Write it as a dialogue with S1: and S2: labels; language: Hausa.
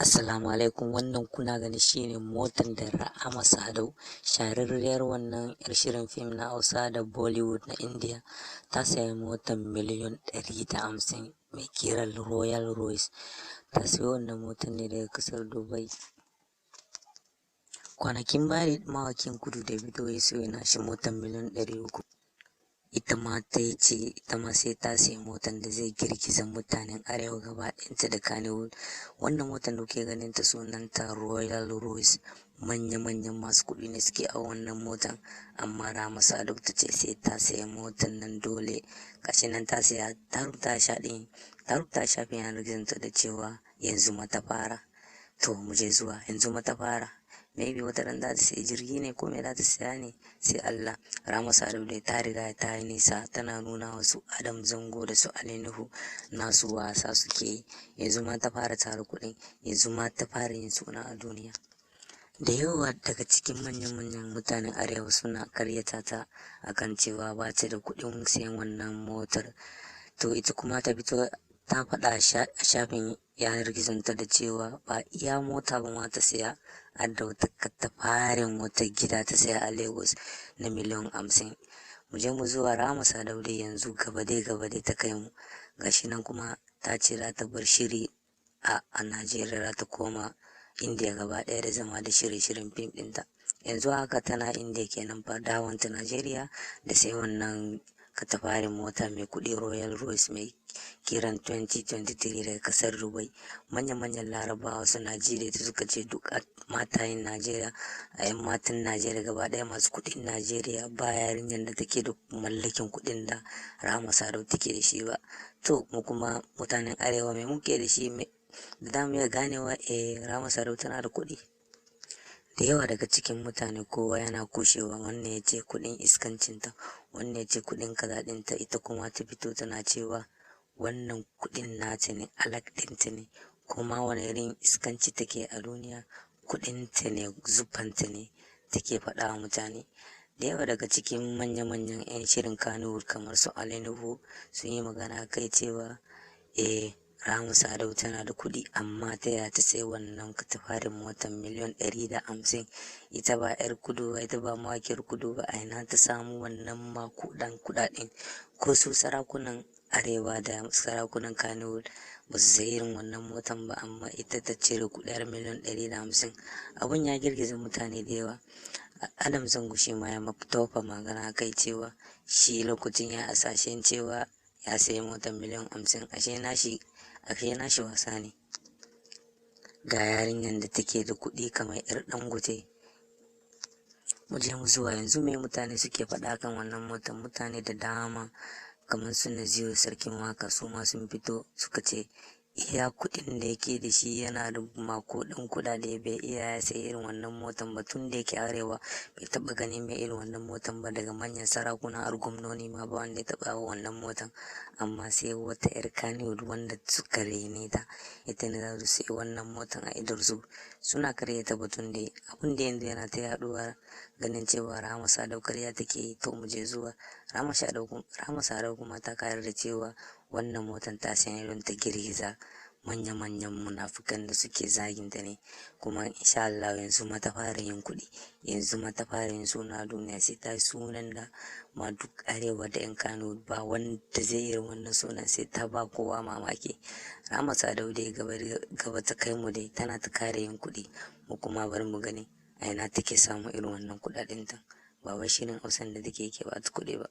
S1: Assalamu alaikum. Wannan kuna gani shine motan da Rahama Sadau, shahararriyar wannan yar shirin fim na Hausa da Bollywood na India, ta sayi motan miliyan 150 mai kiran Royal Royce. Ta sayi wannan motan ne daga kasar Dubai. Kwanakin baya mawakin kudu Davido ya sayo nashi motan miliyan 300. Ita ma ta ce ita ma sai ta sayi motan da zai girgiza mutanen Arewa gaba ɗayanta da Kannywood. Wannan motan da kuke ganin ta sunanta Royal Royce. Manya-manyan masu kuɗi ne suke a wannan motan, amma Rahama Sadau ta ce sai ta sayi motan nan dole. Gashi nan ta saya, ta rubuta ta rubuta shafin yanar gizonta da cewa yanzu ma ta fara. To mu je zuwa, yanzu ma ta fara. Maybe wata ran za ta sayi jirgi ne ko me za ta saya ne, sai Allah. Rahama Sadau dai ta riga ta yi nisa, tana nuna wa su Adam Zango da su Ali Nuhu nasu wasa suke yi. Yanzu ma ta fara tara kuɗin, yanzu ma ta fara yin suna a duniya. Da yawa daga cikin manyan-manyan mutanen Arewa suna karyata ta akan cewa ba ta da kuɗin sayan wannan motar. To ita kuma ta fito ta faɗa a shafin yanar gizonta da cewa ba iya mota ba ma ta saya, har da wata katafaren wata gida ta saya a Lagos na miliyan 50. Mu je mu zuwa, Rahama Sadau dai yanzu gaba dai gaba dai ta kai mu. Gashi nan kuma ta ce za ta bar shiri a Najeriya, za ta koma India gaba ɗaya da zama da shirye-shiryen fim ɗinta. Yanzu haka tana India kenan fa, dawonta Najeriya da sai wannan katafaren mota mai kuɗi Royal Royce mai kiran 2023 daga kasar Dubai. Manya-manyan Larabawa suna ji da ita, suka ce duk matayen Najeriya, a 'yan matan Najeriya gaba ɗaya, masu kuɗin Najeriya, ba yarinyar da take da mallakin kuɗin da Rahama Sadau take da shi ba. To mu kuma mutanen Arewa, me muke da shi da za mu iya ganewa eh Rahama Sadau tana da kuɗi? Da yawa daga cikin mutane kowa yana kushewa, wannan ya ce kuɗin iskancinta, wannan ya ce kuɗin kaza ɗinta, ita kuma ta fito tana cewa wannan kuɗin nata ne, alak ɗinta ne, kuma wane irin iskanci take a duniya, kuɗinta ne, zufanta ne, take faɗa wa mutane. Da yawa daga cikin manya-manyan 'yan shirin Kannywood kamar su Ali Nuhu sun yi magana kai cewa eh, Rahama Sadau tana da kuɗi, amma ta yaya ta sayi wannan katafaren motar miliyan 150? Ita ba 'yar kudu ba, ita ba mawakiyar kudu ba, a ina ta samu wannan makudan kuɗaɗen? Ko su sarakunan Arewa da sarakunan Kannywood ba su sayi irin wannan motan ba, amma ita ta cire kuɗi har miliyan 150. Abun ya girgiza mutane da yawa. Adam Zango shi ma ya tofa magana kai cewa shi lokacin ya hasashen cewa ya sayi motar miliyan 50, ashe nashi wasa ne. Ga yarinyar da take da kuɗi kamar 'yar Dangote. Mu je mu zuwa, yanzu me mutane suke faɗa kan wannan motar? Mutane da dama kamar su Naziru Sarkin Waka su ma sun fito suka ce iya kuɗin da yake da shi, yana da makudan kuɗaɗe, bai iya ya sayi irin wannan motan ba. Tun da yake Arewa bai taɓa ganin mai irin wannan motan ba, daga manyan sarakuna har gwamnoni ma ba wanda ya taɓa hawa wannan motan, amma sai wata 'yar Kannywood wanda suka raine ta, ita ne za su sayi wannan motan a idonsu. Suna karyata batun dai. Abun da yanzu yana ta yaɗuwa ganin cewa Rahama Sadau karya take yi. To mu je zuwa, Rahama Sadau kuma ta kayar da cewa wannan motan ta saya ne don ta girgiza manya-manyan munafukan da suke zagin ta ne. Kuma insha Allah yanzu ma ta fara yin kuɗi, yanzu ma ta fara yin suna a duniya, sai ta yi sunan da ma duk Arewa da 'yan Kano ba wanda zai irin wannan sunan, sai ta ba kowa mamaki. Rahama Sadau dai gaba gaba ta kai mu dai, tana ta kare yin kuɗi. Mu kuma bari mu gani a ina take samun irin wannan kuɗaɗen ta. Ba wai shirin Hausan da take yake ba ta kuɗi ba.